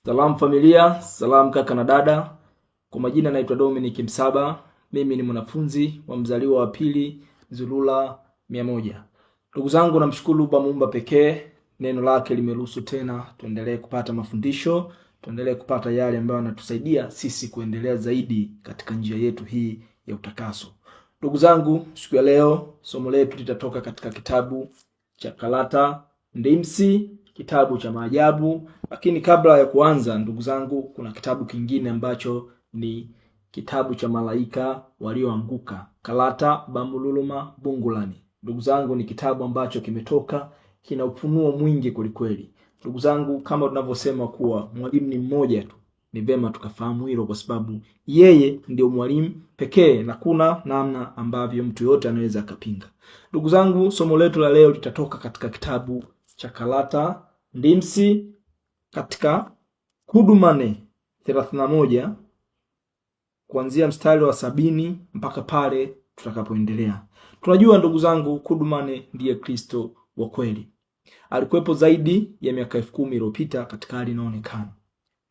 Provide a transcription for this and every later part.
Salamu familia, salamu kaka na dada. Kwa majina naitwa Dominic Msaba, mimi ni mwanafunzi wa mzaliwa wa pili Nzulula 100. Ndugu zangu, namshukuru Baba Muumba pekee, neno lake limeruhusu tena tuendelee kupata mafundisho, tuendelee kupata yale ambayo yanatusaidia sisi kuendelea zaidi katika njia yetu hii ya utakaso. Ndugu zangu, siku ya leo somo letu litatoka katika kitabu cha Kalata Ndimsi, kitabu cha maajabu. Lakini kabla ya kuanza, ndugu zangu, kuna kitabu kingine ambacho ni kitabu cha malaika walioanguka, Kalata Bamululuma Bungulani. Ndugu zangu, ni kitabu ambacho kimetoka, kina ufunuo mwingi kwelikweli. Ndugu zangu, kama tunavyosema kuwa mwalimu ni mmoja tu, ni vema tukafahamu hilo, kwa sababu yeye ndio mwalimu pekee na kuna namna ambavyo mtu yote anaweza akapinga. Ndugu zangu, somo letu la leo litatoka katika kitabu cha Kalata Ndimsi katika Kudumane 31 kuanzia mstari wa 70 mpaka pale tutakapoendelea. Tunajua ndugu zangu, Kudumane ndiye Kristo wa kweli. Alikuwepo zaidi ya miaka 10,000 iliyopita katika hali inaonekana,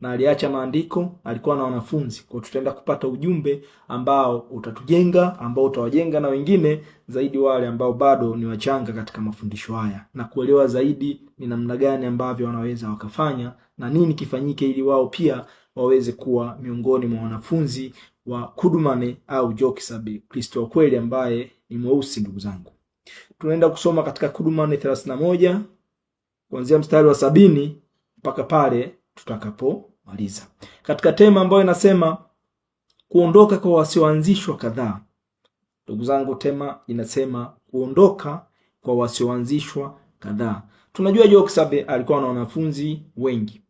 na aliacha maandiko, alikuwa na wanafunzi. Kwa tutaenda kupata ujumbe ambao utatujenga, ambao utawajenga na wengine zaidi, wale ambao bado ni wachanga katika mafundisho haya, na kuelewa zaidi ni namna gani ambavyo wanaweza wakafanya na nini kifanyike ili wao pia waweze kuwa miongoni mwa wanafunzi wa Kudumane au Jokisabi, Kristo wa kweli ambaye ni mweusi. Ndugu zangu, tunaenda kusoma katika Kudumane 31 kuanzia mstari wa 70 mpaka pale tutakapomaliza, katika tema ambayo inasema kuondoka kwa wasioanzishwa kadhaa. Ndugu zangu, tema inasema kuondoka kwa wasioanzishwa kadhaa. Tunajua Jokisabe alikuwa na wanafunzi wengi,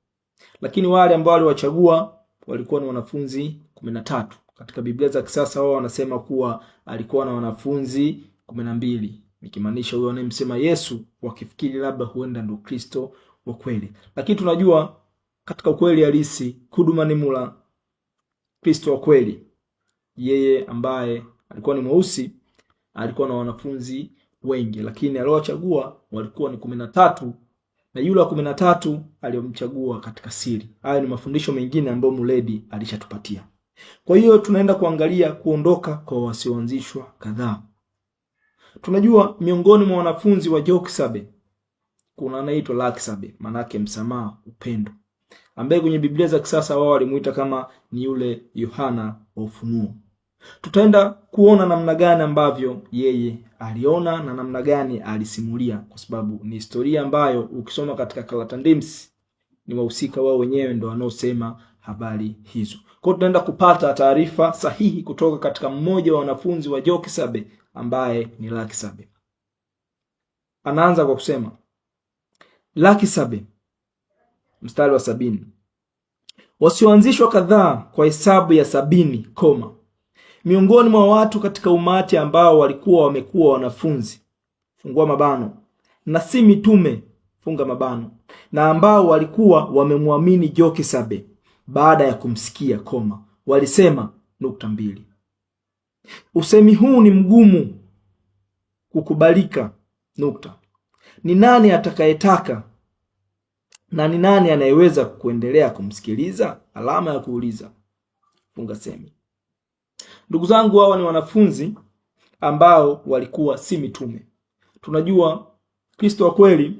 lakini wale ambao aliwachagua walikuwa ni wanafunzi 13. Katika Biblia za kisasa wao wanasema kuwa alikuwa na wanafunzi 12, nikimaanisha huyo anayemsema Yesu, wakifikiri labda huenda ndo Kristo wa kweli, lakini tunajua katika ukweli halisi Kudumanimula, Kristo wa kweli, yeye ambaye alikuwa ni mweusi, alikuwa na wanafunzi wengi, lakini aliowachagua walikuwa ni 13 na yule wa 13 aliyomchagua katika siri. Haya ni mafundisho mengine ambayo Muledi alishatupatia. Kwa hiyo tunaenda kuangalia kuondoka kwa wasioanzishwa kadhaa. Tunajua miongoni mwa wanafunzi wa Jokisabe kuna anaitwa Lakisabe, manake msamaha, upendo, ambaye kwenye Biblia za kisasa wao walimuita kama ni yule Yohana wa Ufunuo. Tutaenda kuona namna gani ambavyo yeye aliona na namna gani alisimulia, kwa sababu ni historia ambayo ukisoma katika Kalata Ndimsi ni wahusika wao wenyewe ndo wanaosema habari hizo. Kwa hiyo tunaenda kupata taarifa sahihi kutoka katika mmoja wa wanafunzi wa Jokisabe ambaye ni Lakisabe. Anaanza kwa kusema Lakisabe, mstari wa 70, wasioanzishwa kadhaa kwa hesabu ya 70, koma miongoni mwa watu katika umati ambao walikuwa wamekuwa wanafunzi, fungua mabano, na si mitume, funga mabano, na ambao walikuwa wamemwamini Jokisabe baada ya kumsikia, koma, walisema nukta mbili. Usemi huu ni mgumu kukubalika, nukta. Ni nani atakayetaka na ni nani anayeweza kuendelea kumsikiliza? Alama ya kuuliza, funga semi. Ndugu zangu, hawa ni wanafunzi ambao walikuwa si mitume. Tunajua Kristo wa kweli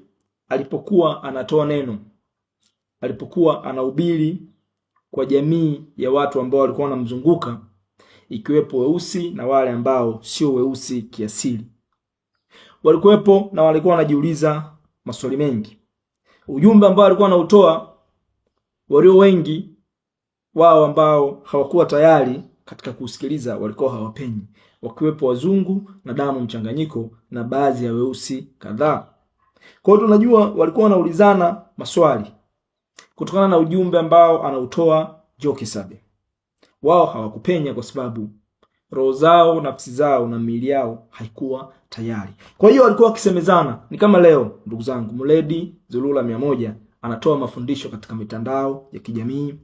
alipokuwa anatoa neno, alipokuwa anahubiri kwa jamii ya watu ambao walikuwa wanamzunguka, ikiwepo weusi na wale ambao sio weusi kiasili, walikuwepo na walikuwa wanajiuliza maswali mengi. Ujumbe ambao alikuwa anautoa, walio wengi wao ambao hawakuwa tayari katika kusikiliza walikuwa hawapenyi, wakiwepo wazungu na damu mchanganyiko na baadhi ya weusi kadhaa. Kwa hiyo tunajua walikuwa wanaulizana maswali kutokana na ujumbe ambao anautoa Jokisabe. Wao hawakupenya kwa sababu roho zao, nafsi zao na miili yao haikuwa tayari. Kwa hiyo walikuwa wakisemezana. Ni kama leo, ndugu zangu, Muledi Zulula 100 anatoa mafundisho katika mitandao ya kijamii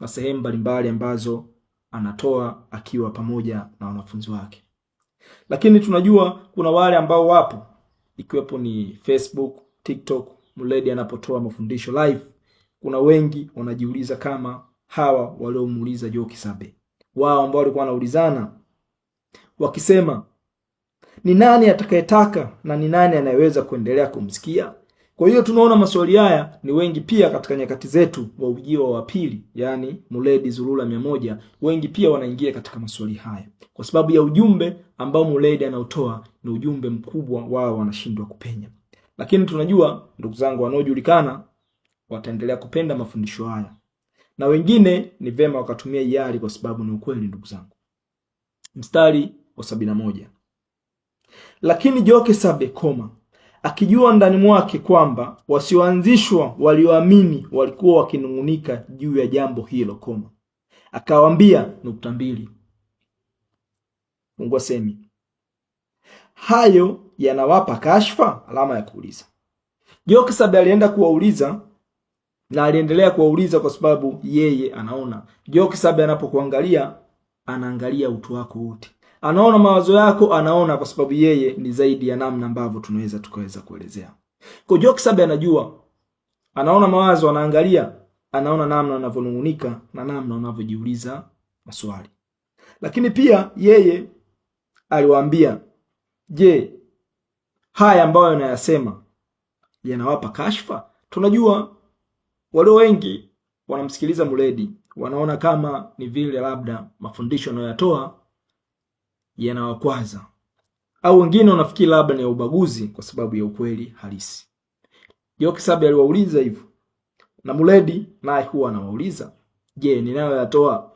na sehemu mbalimbali ambazo anatoa akiwa pamoja na wanafunzi wake. Lakini tunajua kuna wale ambao wapo ikiwepo ni Facebook, TikTok, Muledi anapotoa mafundisho live, Kuna wengi wanajiuliza kama hawa waliomuuliza Joe Kisabe, wao ambao walikuwa wanaulizana wakisema ni nani atakayetaka na ni nani anayeweza kuendelea kumsikia? Kwa hiyo tunaona maswali haya ni wengi pia katika nyakati zetu wa ujio wa pili, yani Muledi Zulula 100, wengi pia wanaingia katika maswali haya kwa sababu ya ujumbe ambao Muledi anautoa ni ujumbe mkubwa, wao wanashindwa kupenya. Lakini tunajua ndugu zangu, wanaojulikana wataendelea kupenda mafundisho haya na wengine ni vema wakatumia hiari, kwa sababu ni ukweli ndugu zangu. Mstari wa 71, lakini Joke Sabe koma akijua ndani mwake kwamba wasioanzishwa walioamini walikuwa wakinung'unika juu ya jambo hilo koma, akawaambia nukta mbili, fungua semi, hayo yanawapa kashfa? Alama ya kuuliza. Jokesabe alienda kuwauliza na aliendelea kuwauliza kwa sababu yeye anaona. Jokesabe anapokuangalia anaangalia utu wako wote, anaona mawazo yako, anaona kwa sababu yeye ni zaidi ya namna ambavyo tunaweza tukaweza kuelezea. Kwa Jokesabe anajua, anaona mawazo, anaangalia, anaona namna unavyonung'unika na namna unavyojiuliza maswali. Lakini pia yeye aliwaambia, je, haya ambayo yanayasema yanawapa kashfa? Tunajua walio wengi wanamsikiliza Muledi, wanaona kama ni vile labda mafundisho anayoyatoa yanawakwaza, au wengine wanafikiri labda ni ya ubaguzi kwa sababu ya ukweli halisi. Jokisabe aliwauliza hivyo, na Muledi naye huwa anawauliza, je, ninayoyatoa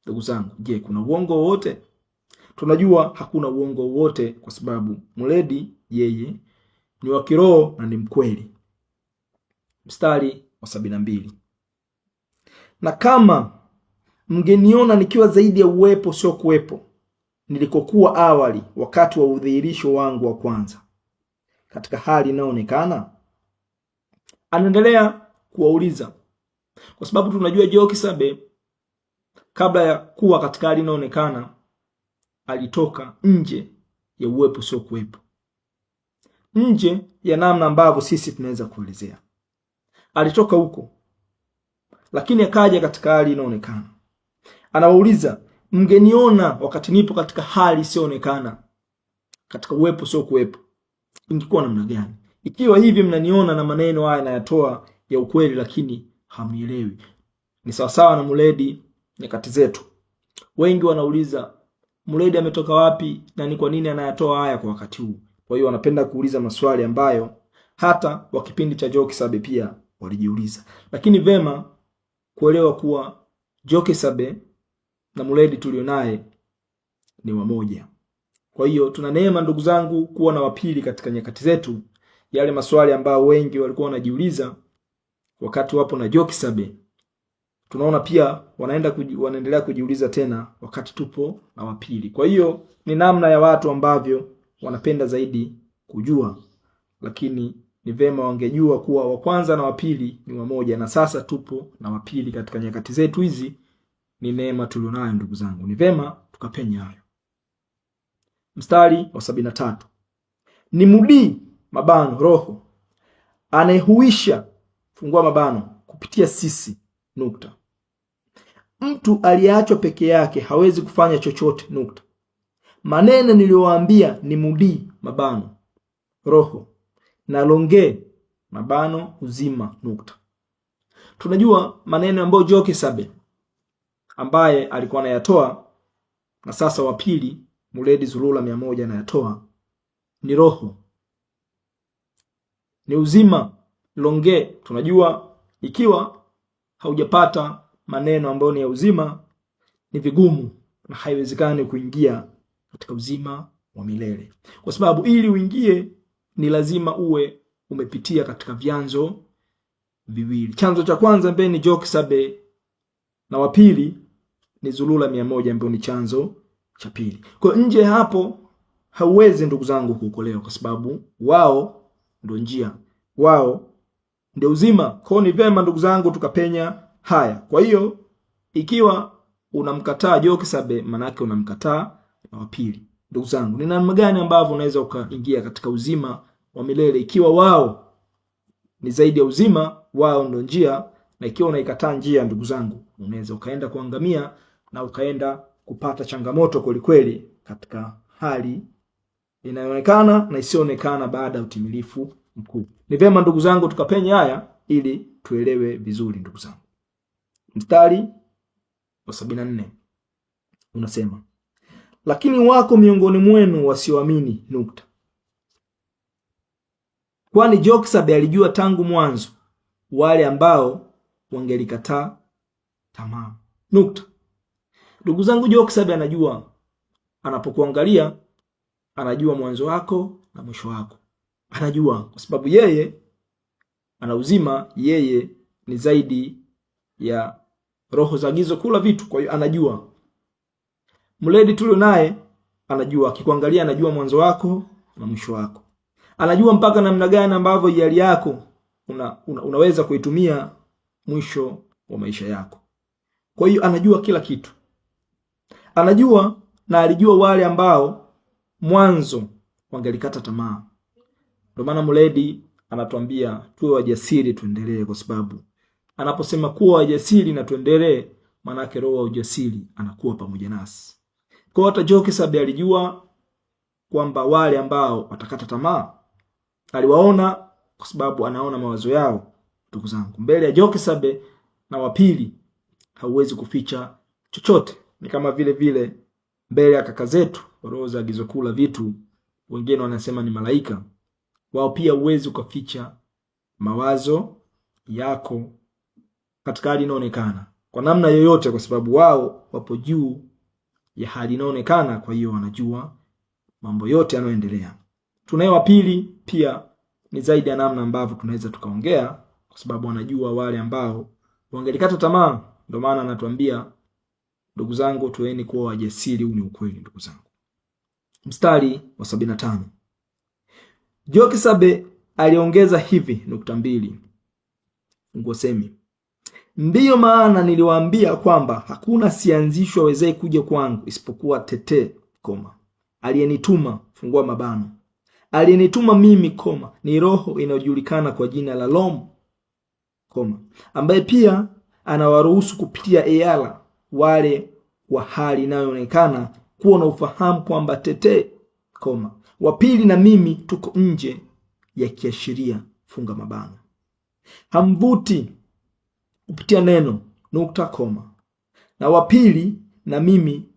ndugu zangu, je, kuna uongo wowote? Tunajua hakuna uongo wowote kwa sababu Muledi yeye ni wa kiroho na ni mkweli. Mstari wa 72, na kama mngeniona nikiwa zaidi ya uwepo sio kuwepo nilikokuwa awali wakati wa udhihirisho wangu wa kwanza katika hali inayoonekana. Anaendelea kuwauliza kwa sababu tunajua Joe Kisabe kabla ya kuwa katika hali inayoonekana alitoka nje ya uwepo sio kuwepo, nje ya namna ambavyo sisi tunaweza kuelezea. Alitoka huko, lakini akaja katika hali inaonekana. Anawauliza, mngeniona wakati nipo katika hali isiyoonekana, katika uwepo sio kuwepo, ingekuwa namna gani? Ikiwa hivi mnaniona na maneno haya nayatoa ya ukweli, lakini hamnielewi. Ni sawasawa na Muledi nyakati zetu. Wengi wanauliza Muledi ametoka wapi na ni kwa nini anayatoa haya kwa wakati huu? Kwa hiyo wanapenda kuuliza maswali ambayo hata wa kipindi cha Joe Kisabe pia walijiuliza. Lakini vema kuelewa kuwa Joe Kisabe na Muledi tulionaye ni wamoja. Kwa hiyo tuna neema ndugu zangu kuwa na wapili katika nyakati zetu. Yale maswali ambayo wengi walikuwa wanajiuliza wakati wapo na Joe Kisabe, tunaona pia wanaendelea kujiuliza tena wakati tupo na wapili. Kwa hiyo ni namna ya watu ambavyo wanapenda zaidi kujua, lakini ni vema wangejua kuwa wa kwanza na wa pili ni wamoja, na sasa tupo na wa pili katika nyakati zetu hizi. Ni neema tulionayo ndugu zangu, ni vema tukapenya hayo. Mstari wa 73, ni mudii mabano roho anayehuisha fungua mabano kupitia sisi nukta. Mtu aliyeachwa peke yake hawezi kufanya chochote nukta. Maneno niliyowaambia ni mudii mabano roho na longe mabano uzima nukta. Tunajua maneno ambayo Joe Kisabe ambaye alikuwa anayatoa na sasa wa pili Muledi Zulula 100 anayatoa ni roho, ni uzima longe. Tunajua ikiwa haujapata maneno ambayo ni ya uzima ni vigumu na haiwezekani kuingia katika uzima wa milele, kwa sababu ili uingie ni lazima uwe umepitia katika vyanzo viwili. Chanzo cha kwanza ambaye ni Jock Sabe na wa pili ni Zulula 100 ambayo ni chanzo cha pili. Kwa nje hapo hauwezi ndugu zangu kuokolewa, kwa sababu wao ndio njia, wao ndio uzima. Kwa ni vema ndugu zangu tukapenya haya. Kwa hiyo ikiwa unamkataa Jock Sabe, manake unamkataa na wa pili. Ndugu zangu, ni namna gani ambavyo unaweza ukaingia katika uzima wa milele ikiwa wao ni zaidi ya uzima, wao ndio njia Na ikiwa unaikataa njia, ndugu zangu, unaweza ukaenda kuangamia na ukaenda kupata changamoto kwelikweli katika hali inayoonekana na isiyoonekana baada ya utimilifu mkuu. Ni vyema ndugu zangu tukapenya haya ili tuelewe vizuri ndugu zangu. Mstari wa 74 unasema, lakini wako miongoni mwenu wasioamini nukta. Kwani Joksabe alijua tangu mwanzo wale ambao wangelikataa tamaa nukta. Ndugu zangu, Joksabe anajua, anapokuangalia anajua mwanzo wako na mwisho wako, anajua kwa sababu yeye ana uzima, yeye ni zaidi ya roho za gizo kula vitu, kwa hiyo anajua. Mledi tulio naye anajua, akikuangalia anajua mwanzo wako na mwisho wako, anajua mpaka namna gani ambavyo hiari yako unaweza kuitumia mwisho wa maisha yako. Kwa hiyo anajua kila kitu, anajua na alijua wale ambao mwanzo wangelikata tamaa. Ndio maana Mledi anatuambia tuwe wajasiri, tuendelee, kwa sababu anaposema kuwa wajasiri na tuendelee, maanake roho wa ujasiri anakuwa pamoja nasi. Kwa hata Jokesabe alijua kwamba wale ambao watakata tamaa aliwaona, kwa sababu anaona mawazo yao. Ndugu zangu, mbele ya Jokesabe na wapili hauwezi kuficha chochote. Ni kama vile vile mbele ya kaka zetu roho za agizo kuu la vitu, wengine wanasema ni malaika, wao pia huwezi ukaficha mawazo yako katika hali inaonekana kwa namna yoyote, kwa sababu wao wapo juu ya hali inaonekana. Kwa hiyo wanajua mambo yote yanayoendelea. Tunaye wa pili pia ni zaidi ya namna ambavyo tunaweza tukaongea, kwa sababu wanajua wale ambao wangelikata tamaa. Ndio maana anatuambia ndugu zangu, tueni kuwa wajasiri. Huu ni ukweli ndugu zangu. Mstari wa 75 Jokisabe aliongeza hivi nukta mbili ngosemi Ndiyo maana niliwaambia kwamba hakuna sianzishwa awezaye kuja kwangu isipokuwa tete koma aliyenituma fungua mabano aliyenituma mimi koma ni roho inayojulikana kwa jina la Lom koma ambaye pia anawaruhusu kupitia eyala wale wa hali inayoonekana kuwa na ufahamu kwamba tete koma wa pili na mimi tuko nje ya kiashiria funga mabano hamvuti kupitia neno nukta koma, na wa pili na mimi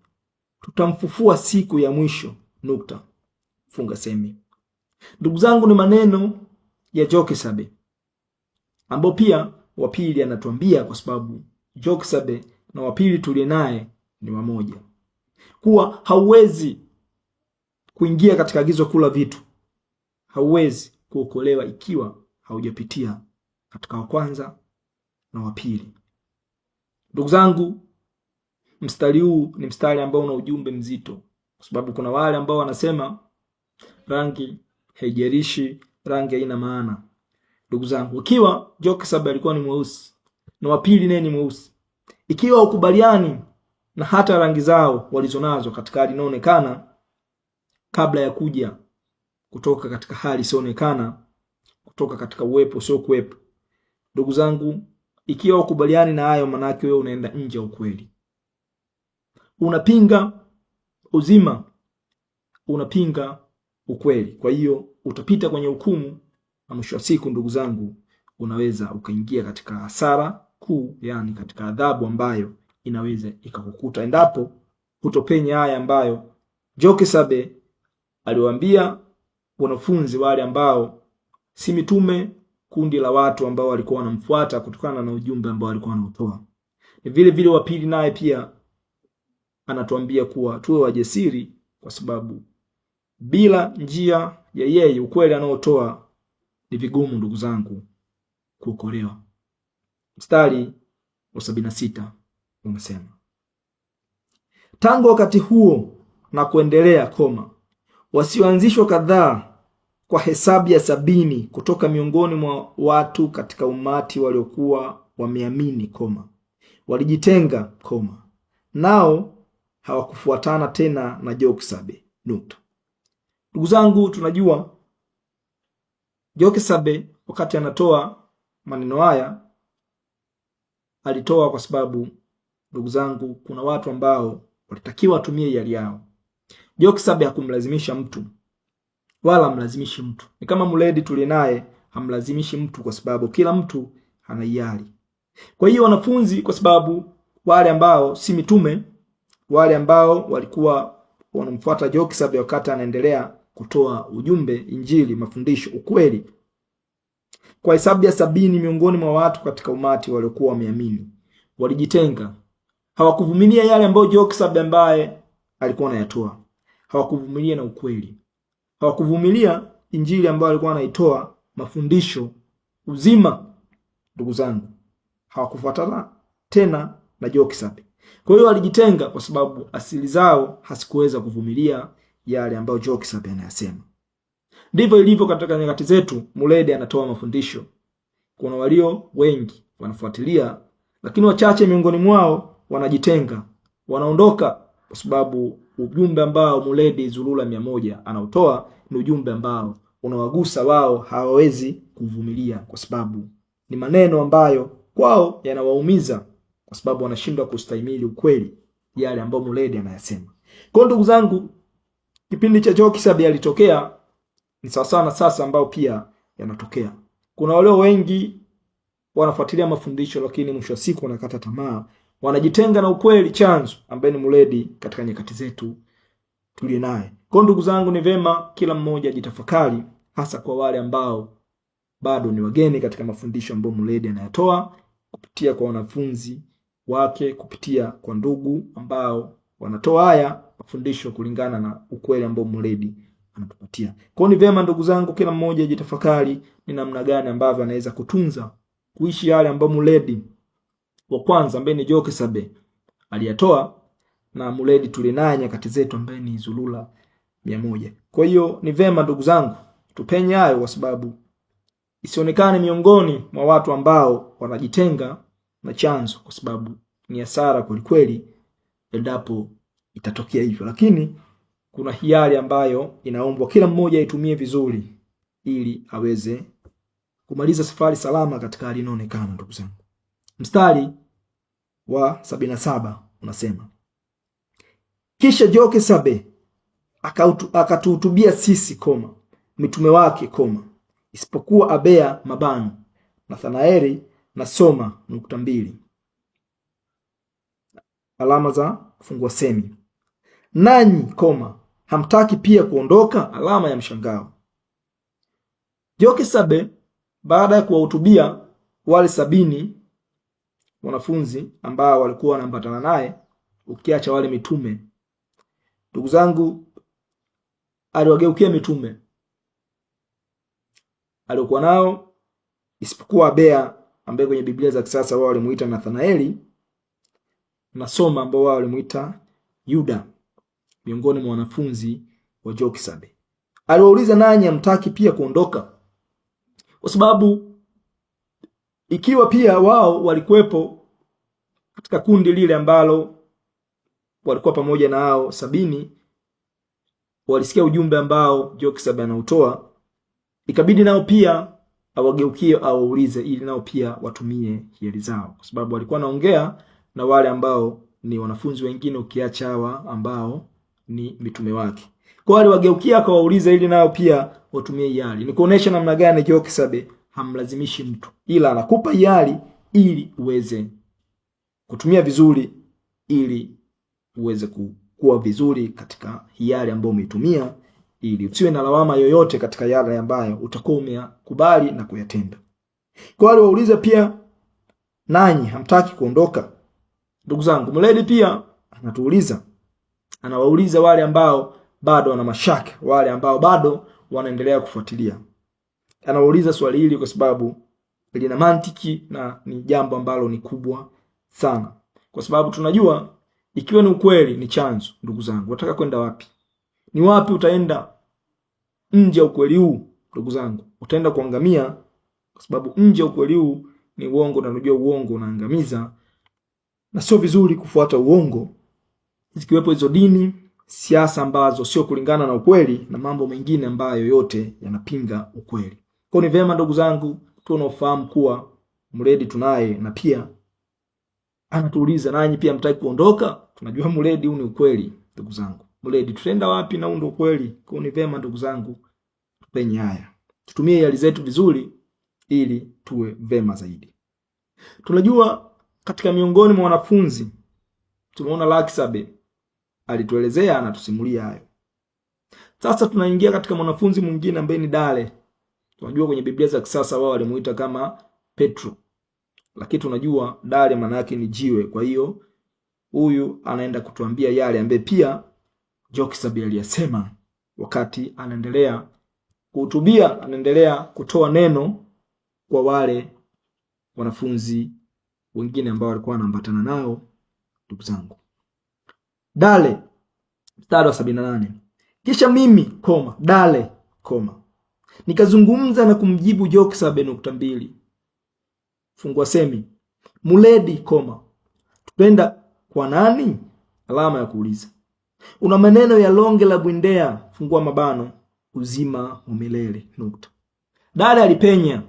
tutamfufua siku ya mwisho nukta funga semi. Ndugu zangu, ni maneno ya Jokesabe ambao pia wa pili anatuambia, kwa sababu Jokesabe na wa pili tuliye naye ni wamoja, kuwa hauwezi kuingia katika agizo kula vitu, hauwezi kuokolewa ikiwa haujapitia katika wa kwanza na wa pili. Ndugu zangu, mstari huu ni mstari ambao una ujumbe mzito, kwa sababu kuna wale ambao wanasema rangi haijalishi, rangi haina maana. Ndugu zangu, ikiwa Joksab alikuwa ni mweusi na wa pili naye ni mweusi, ikiwa ukubaliani na hata rangi zao walizonazo katika hali inaonekana kabla ya kuja kutoka katika hali isiyoonekana, kutoka katika uwepo usio kuwepo, ndugu zangu, ikiwa ukubaliani na hayo, manake wewe unaenda nje ya ukweli, unapinga uzima, unapinga ukweli. Kwa hiyo utapita kwenye hukumu, na mwisho wa siku, ndugu zangu, unaweza ukaingia katika hasara kuu, yani katika adhabu ambayo inaweza ikakukuta endapo hutopenya haya ambayo Jokesabe aliwaambia wanafunzi wale ambao si mitume, kundi la watu ambao walikuwa wanamfuata kutokana na ujumbe ambao alikuwa anautoa. Ni vile vile wa pili naye pia anatuambia kuwa tuwe wajasiri, kwa sababu bila njia ya yeye ukweli anaotoa ni vigumu, ndugu zangu, kuokolewa. Mstari wa 76 unasema, tangu wakati huo na kuendelea, koma wasioanzishwa kadhaa kwa hesabu ya 70 kutoka miongoni mwa watu katika umati waliokuwa wameamini, koma walijitenga, koma nao hawakufuatana tena na Joksabe nukta. Ndugu zangu, tunajua Jokesabe wakati anatoa maneno haya Alitoa kwa sababu, ndugu zangu, kuna watu ambao walitakiwa watumie hiari yao. Jokisabe hakumlazimisha mtu wala hamlazimishi mtu. Ni kama Muledi tulinaye hamlazimishi mtu, kwa sababu kila mtu ana hiari. Kwa hiyo wanafunzi, kwa sababu wale ambao si mitume, wale ambao walikuwa wanamfuata Jokisabe wakati anaendelea kutoa ujumbe, Injili, mafundisho, ukweli, kwa hesabu ya 70 miongoni mwa watu katika umati waliokuwa wameamini walijitenga. Hawakuvumilia yale ambayo Jokisabe ambaye alikuwa anayatoa, hawakuvumilia na ukweli, hawakuvumilia Injili ambayo alikuwa anaitoa, mafundisho, uzima. Ndugu zangu, hawakufuatana tena na Jokisabe. Kwa hiyo walijitenga kwa sababu asili zao hasikuweza kuvumilia yale ambayo Jokisabe anayasema. Ndivyo ilivyo katika nyakati zetu. Muledi anatoa mafundisho, kuna walio wengi wanafuatilia, lakini wachache miongoni mwao wanajitenga, wanaondoka, kwa sababu ujumbe ambao Muledi Zulula 100 anautoa ni ujumbe ambao unawagusa wao, hawawezi kuvumilia, kwa sababu ni maneno ambayo kwao yanawaumiza, kwa sababu wanashindwa kustahimili ukweli, yale ambayo Muledi anayasema. Kwa ndugu zangu, kipindi cha Jokisabe alitokea ni sawa na sasa ambao pia yanatokea. Kuna walio wengi wanafuatilia mafundisho, lakini mwisho wa siku wanakata tamaa, wanajitenga na ukweli chanzo ambaye ni Muledi katika nyakati zetu tuliye naye. Kwa ndugu zangu, ni vema kila mmoja ajitafakari, hasa kwa wale ambao bado ni wageni katika mafundisho ambayo Muledi anayatoa kupitia kwa wanafunzi wake, kupitia kwa ndugu ambao wanatoa haya mafundisho kulingana na ukweli ambao Muledi anatupatia. Kwa ni vema ndugu zangu, kila mmoja ajitafakari ni namna gani ambavyo anaweza kutunza kuishi yale ambayo Muledi wa kwanza ambaye ni Jokisabe aliyatoa na Muledi tulinaye nyakati zetu ambaye ni Zulula 100. Kwa hiyo ni vema ndugu zangu tupenye hayo, kwa sababu isionekane miongoni mwa watu ambao wanajitenga na chanzo, kwa sababu ni hasara kwelikweli endapo itatokea hivyo, lakini kuna hiari ambayo inaombwa kila mmoja aitumie vizuri ili aweze kumaliza safari salama katika hali inaonekana. Ndugu zangu, mstari wa 77 unasema, kisha Jokesabe akatuhutubia sisi koma mitume wake koma isipokuwa Abea mabano Nathanaeli na Soma nukta mbili alama za kufungua semi nanyi koma hamtaki pia kuondoka? Alama ya mshangao. Jokesabe baada ya kuwahutubia wale 70 wanafunzi ambao walikuwa wanaambatana naye, ukiacha wale mitume, ndugu zangu, aliwageukia mitume aliokuwa nao isipokuwa Abea ambaye kwenye Biblia za kisasa wao walimuita Nathanaeli na Soma ambao wao walimuita Yuda, miongoni mwa wanafunzi wa Jokisabe. Aliwauliza, nanyi hamtaki pia kuondoka? Kwa sababu ikiwa pia wao walikuwepo katika kundi lile ambalo walikuwa pamoja na hao 70, walisikia ujumbe ambao Jokisabe anautoa, ikabidi nao pia awageukie awaulize, ili nao pia watumie hiari zao, kwa sababu walikuwa naongea na wale ambao ni wanafunzi wengine, ukiacha hawa ambao ni mitume wake. Kwa aliwageukia akawauliza ili nao pia watumie hiari. Ni kuonesha namna gani Jokisabe hamlazimishi mtu, ila anakupa hiari ili uweze kutumia vizuri, ili uweze kukua vizuri katika hiari ambayo umeitumia, ili usiwe na lawama yoyote katika yale ambayo utakuwa umeyakubali na kuyatenda. Kwa aliwauliza pia, nanyi hamtaki kuondoka? Ndugu zangu, Muledi pia anatuuliza, anawauliza wale ambao bado wana mashaka, wale ambao bado wanaendelea kufuatilia. Anawauliza swali hili kwa sababu lina mantiki na ni jambo ambalo ni kubwa sana, kwa sababu tunajua ikiwa ni ukweli ni chanzo. Ndugu zangu, unataka kwenda wapi? Ni wapi utaenda nje ya ukweli huu? Ndugu zangu, utaenda kuangamia, kwa sababu nje ya ukweli huu ni uongo, na unajua uongo unaangamiza, na sio vizuri kufuata uongo, zikiwepo hizo dini, siasa ambazo sio kulingana na ukweli na mambo mengine ambayo yote yanapinga ukweli. Kwa ni vyema ndugu zangu tunaofahamu kuwa mredi tunaye na pia Anatuuliza, nanyi pia mtaki kuondoka? Tunajua Muledi, huu ni ukweli ndugu zangu. Muledi, tutaenda wapi na huu ndio ukweli? Kwa ni vema ndugu zangu, tupenye haya, tutumie hali zetu vizuri ili tuwe vema zaidi. Tunajua katika miongoni mwa wanafunzi tumeona Laksabe alituelezea, anatusimulia hayo. Sasa tunaingia katika mwanafunzi mwingine ambaye ni Dale. Tunajua kwenye Biblia za kisasa wao walimuita kama Petro, lakini tunajua Dale maana yake ni jiwe. Kwa hiyo huyu anaenda kutuambia yale ambaye pia Joksabe aliyasema wakati anaendelea kuhutubia, anaendelea kutoa neno kwa wale wanafunzi wengine ambao walikuwa wanaambatana nao. Ndugu zangu, Dale mstari wa 78, kisha mimi koma Dale koma nikazungumza na kumjibu Joksabe nukta mbili fungua semi Muledi koma tupenda kwa nani alama ya kuuliza. Una maneno ya longe la bwindea fungua mabano uzima wa milele nukta. Dale alipenya,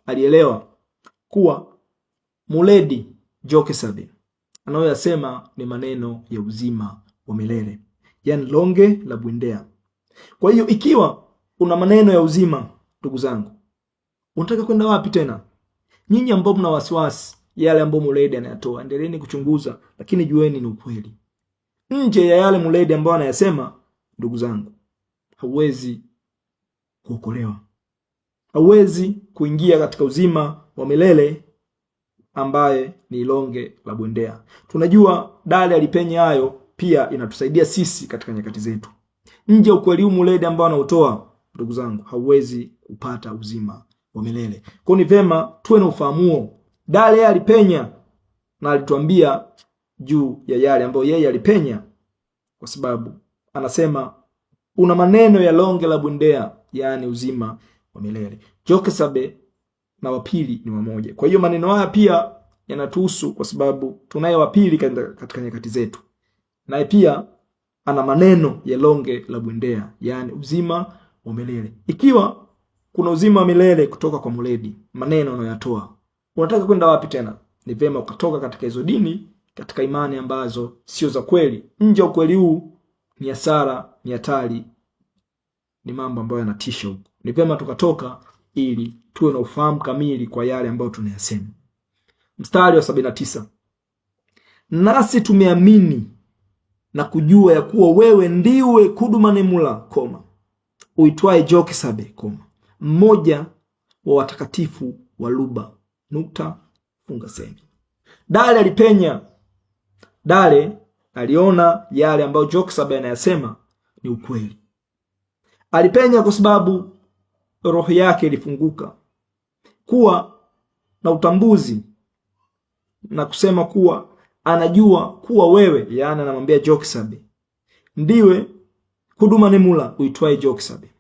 alielewa kuwa Muledi Jokesabe anayoyasema ni maneno ya uzima wa milele, yaani longe la bwindea. Kwa hiyo ikiwa una maneno ya uzima, ndugu zangu, unataka kwenda wapi tena? Nyinyi ambao mna wasiwasi yale ambayo Muledi anayatoa, endeleeni kuchunguza, lakini jueni ni ukweli. Nje ya yale Muledi ambayo anayasema, ndugu zangu, hauwezi kuokolewa, hauwezi kuingia katika uzima wa milele ambaye ni longe la bwendea. Tunajua Dale alipenya hayo, pia inatusaidia sisi katika nyakati zetu. Nje ya ukweli huu Muledi ambao anautoa, ndugu zangu, hauwezi kupata uzima wa milele. Kwa ni vema tuwe na ufahamu huo. Dale alipenya na alituambia juu ya yale ambayo yeye alipenya, kwa sababu anasema una maneno ya longe la bwendea, yaani uzima wa milele. Jokesabe na wapili ni wamoja. Kwa hiyo maneno haya pia yanatuhusu kwa sababu tunaye wapili katika nyakati zetu, naye pia ana maneno ya longe la bwendea, yaani uzima wa milele. Ikiwa kuna uzima wa milele kutoka kwa Muledi, maneno anayoyatoa, unataka kwenda wapi tena? Ni vema ukatoka katika hizo dini, katika imani ambazo sio za kweli. Nje ya ukweli huu ni hasara, ni hatari, ni mambo ambayo yanatisha huko. Ni vema tukatoka ili tuwe na ufahamu kamili kwa yale ambayo tunayasema. Mstari wa 79, nasi tumeamini na kujua ya kuwa wewe ndiwe Kudumanemula koma uitwaye Jokesabe koma mmoja wa watakatifu wa Luba nukta funga semi. Dale alipenya, Dale aliona yale ambayo Jokesabe anayasema ni ukweli. Alipenya kwa sababu roho yake ilifunguka kuwa na utambuzi na kusema kuwa anajua kuwa wewe, yaani anamwambia Jokesabe, ndiwe Kudumanemula uitwaye Jokesabe,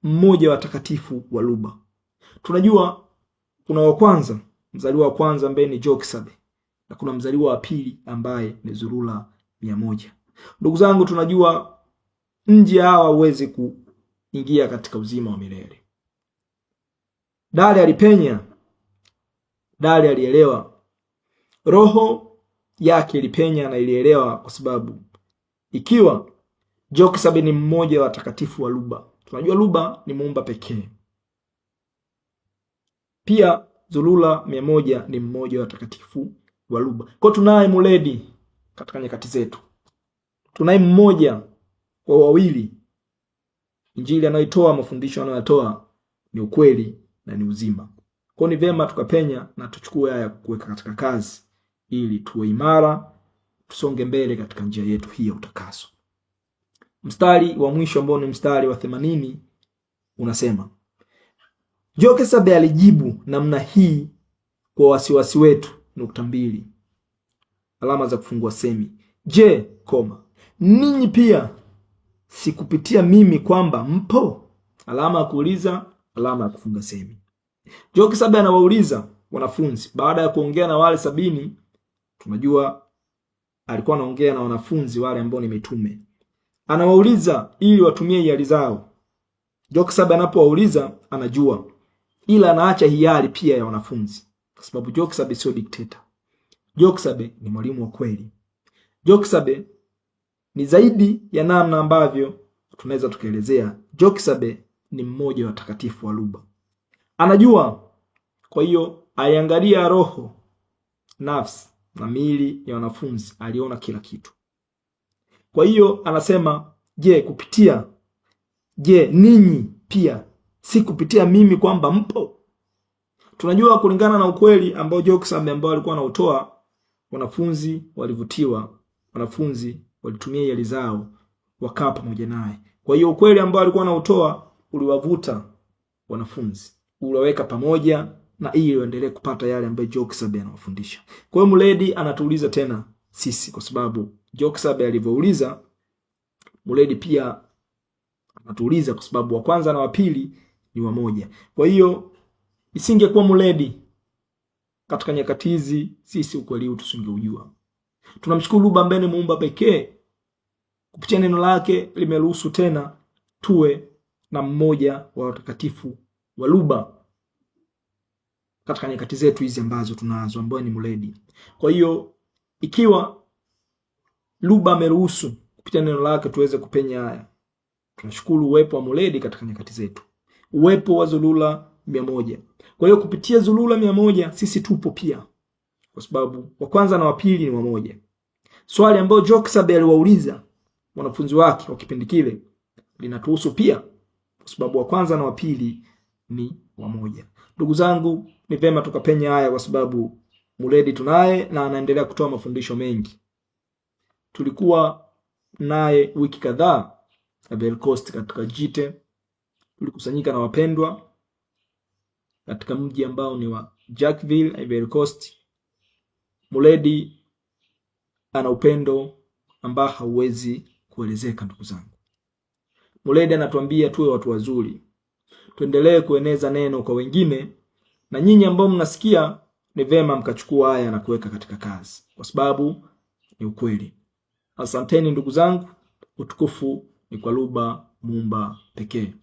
mmoja wa watakatifu wa Luba. Tunajua kuna wa kwanza, mzaliwa wa kwanza ambaye ni Jokesabe, na kuna mzaliwa wa pili ambaye ni Zurula 100. Ndugu zangu, tunajua nje hawa huwezi kuingia katika uzima wa milele. Dale alipenya, Dale alielewa, roho yake ilipenya na ilielewa, kwa sababu ikiwa Jokesabe ni mmoja wa watakatifu wa Luba, tunajua Luba ni muumba pekee. Pia Zulula 100 ni mmoja wa watakatifu wa Luba. Kwa tunaye Muledi katika nyakati zetu, tunaye mmoja kwa wawili. Injili anayoitoa, mafundisho anayotoa ni ukweli na ni uzima. Kwa ni vema tukapenya na tuchukue haya kuweka katika kazi ili tuwe imara, tusonge mbele katika njia yetu hii ya utakaso. Mstari wa mwisho ambao ni mstari wa 80 unasema, Jokesabe alijibu namna hii kwa wasiwasi wetu nukta mbili alama za kufungua semi. Je, koma ninyi pia sikupitia mimi kwamba mpo? Alama ya kuuliza, alama ya kufunga semi. Jokesabe anawauliza wanafunzi baada ya kuongea na wale 70. Tunajua alikuwa anaongea na wanafunzi wale ambao ni mitume. Anawauliza ili watumie hiari zao. Jokesabe anapowauliza anajua, ila anaacha hiari pia ya wanafunzi, kwa sababu Jokesabe sio dikteta. Joksabe ni mwalimu wa kweli. Joksabe ni zaidi ya namna ambavyo tunaweza tukaelezea. Joksabe ni mmoja wa watakatifu wa Luba, anajua. Kwa hiyo aiangalia roho, nafsi na miili ya wanafunzi, aliona kila kitu. Kwa hiyo anasema, je, kupitia je, ninyi pia si kupitia mimi kwamba mpo? Tunajua kulingana na ukweli ambao Joksabe ambao alikuwa anautoa, wanafunzi walivutiwa, wanafunzi walitumia hiari zao wakaa pamoja naye. Kwa hiyo ukweli ambao alikuwa anautoa uliwavuta wanafunzi, uliwaweka pamoja na ili waendelee kupata yale ambayo Joksabe anawafundisha. Kwa hiyo Muledi anatuuliza tena sisi, kwa sababu Joksabe alivyouliza, Muledi pia anatuuliza, kwa sababu wa kwanza na wa pili ni wamoja. Kwa hiyo isingekuwa Muledi katika nyakati hizi, sisi ukweli huu tusingeujua. Tunamshukuru Luba ambaye ni muumba pekee, kupitia neno lake limeruhusu tena tuwe na mmoja wa watakatifu wa Luba katika nyakati zetu hizi ambazo tunazo, ambayo ni Muledi. Kwa hiyo ikiwa Luba ameruhusu kupitia neno lake tuweze kupenya haya, tunashukuru uwepo wa Muledi katika nyakati zetu, uwepo wa Zulula 100. Kwa hiyo kupitia Zulula 100 sisi tupo pia, kwa sababu wa kwanza na wa pili ni wamoja. Swali ambayo Joksabe aliwauliza wanafunzi wake wa kipindi kile linatuhusu pia, kwa sababu wa kwanza na wa pili ni wamoja. Ndugu zangu, ni vema tukapenya haya, kwa sababu Muledi tunaye na anaendelea kutoa mafundisho mengi. Tulikuwa naye wiki kadhaa Ivory Coast katika Jite, tulikusanyika na wapendwa katika mji ambao ni wa Jacqueville, Ivory Coast. Muledi ana upendo ambao hauwezi kuelezeka, ndugu zangu. Muledi anatuambia tuwe watu wazuri, tuendelee kueneza neno kwa wengine, na nyinyi ambao mnasikia ni vema mkachukua haya na kuweka katika kazi, kwa sababu ni ukweli. Asanteni ndugu zangu, utukufu ni kwa Luba Muumba pekee.